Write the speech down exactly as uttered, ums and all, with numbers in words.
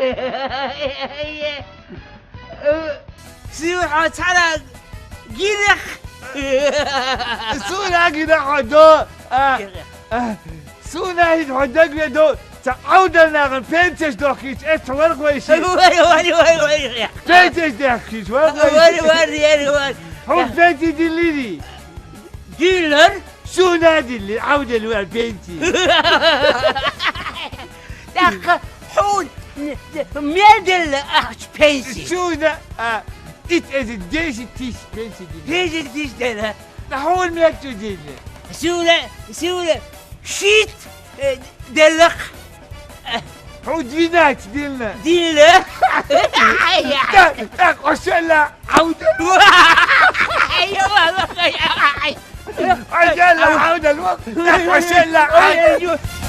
ܣܘܢܐ ܗܘ ܬܪܐ ܓܢܚ. ܣܘܢܐ ܓܢܚ ܗܘ ܕܘ. ܐܗ، ܐܗ، ܣܘܢܐ ܗܝ ܗܘ ܕܓܠܐ ܕܘ. ܬܐ ܥܒܕܠܢ ܠܢ ܦܢܬܫ ܕܘܟܝܫ، ܐܬ ܗܘܐ ܠܘܟ ܘܝܫܝ. ܘܪܝ، ܘܪܝ، ܘܪܝ، ܘܪܝ. ܦܢܬܫ ܕܘܟܝܫ، ܗܘܐ ܠܘܟ ܘܪܝ، ܘܝܫܝ. ܘܪܝ، ܘܪܝ، ܘܪܝ. ܗܘ ܦܢܬܝ ܕܝܠܝ. ܕܝܠܪ؟ ܣܘܢܐ ܕܝܠܝ، ܥܒܕܠ ܗܘܐ ܦܢܬܝ. ܕܐܟܝ ܗܘ ܡܝܕܠܗ ܐܚܟܝ ܦܢܬܝ؟ ܣܘܢܐ، ܐܗ، ܐܝܬ ܐܙܐ ܕܝܫ ܬܝܫ ܦܢܬܝ ܕܝܠܝ. ܕܝܫ ܬܝܫ ܕܝܠܗ. ܕܗܘ ܡܝܕܠܗ ܕܝܠܗ. ܣܘܢܐ، ܣܘܢܐ، ܫܝܬ، ܐܗ، ܕܠܚ. ܗܘ ܕܒܝܢܬ ܕܝܠܗ. ܕܝܠܗ. ܕܐ، ܕܐ، ܩܫܐ ܠܗ ܥܒܕܠ. ܩܫܐ ܠܗ ܥܒܕܠ. ܩܫܐ ܠܗ ܥܒܕܠ.